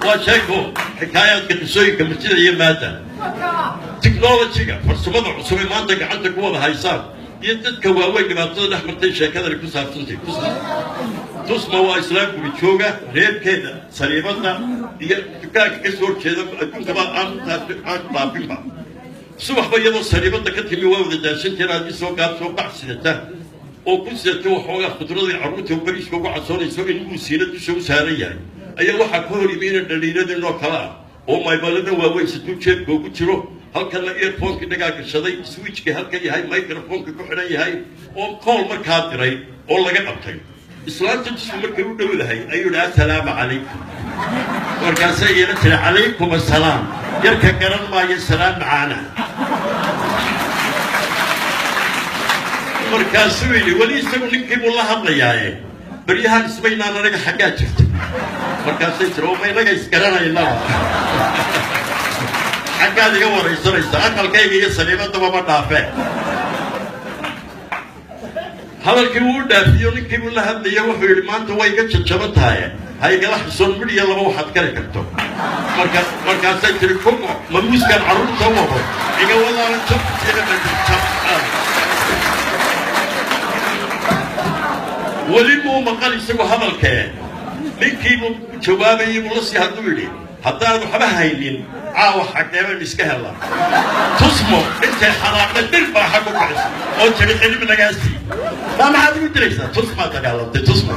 Waa sheeko, xikaayaadka, qisooyinka murtida iyo maada, technology-ga, farsamada cusub ee maanta gacanta ku wada haysaan iyo dadka waaweyn dhibaatada dhex martay sheekadani ku saabsantay. Tusma waa islaam guri jooga, reerkeeda sariibada iyo dukaanka ka soo horjeeda adduunkaba aan dhaafinba. Subaxba iyadoo sariibada ka timi, waa wada daashanteen, aad isoo gaab soo bac sidata oo ku sidata waxoogaa khudradii carruurta bariiska ugu casoonayso in uu siina dusha u saaran yahay, ayaa waxaa ka hor yimi ina dhaliiladinoo kale ah oo maybalada waaweyn situu jeebka ugu jiro, halkana earphone-kii dhagaa gashaday, switch-kii halka yahay, microphone-ka ku xidhan yahay, oo call markaa diray oo laga qabtay. Islaanta Tusma markay u dhowdahay ayuu yidhi, "Assalaamu calaykum." Markaasay iila tiri, "Calaykum assalaam." Yarka garan maayo salaam macaana. Markaasuu yidhi, weli isagu ninkii buu la hadlayaaye, "Baryahaan ismaynaan anaga, xaggaa jirta?" Markaasay tiri, "Oo ma inaga isgaranaynaba? Xaggaad iga waraysanaysa? Aqalkayga iyo saliibadaba ma dhaafee." Hadalkii wuu u dhaafiyo, ninkii buu la hadlaya. Wuxuu yidhi, "Maanta way iga jajaban tahay, ha igala xisoon midhiya laba waxaad kari karto." Markaasay tiri, "Kumo ma muuskaan carruurta wado iga wadaana jab jab." Weli muu maqal isagu hadalkee, ninkiibuu u jawaabayay, buu la sii hadduu yidhi, "Haddaanad waxba haynin, caawa xaggeebaynu iska hellaa?" Tusmo intay xanaaqda dhir baa xag u kacisa oo tiri, "Xilib nagaasii maa, maxaad igu diraysaa?" Tusmaa dagaalantay, Tusma.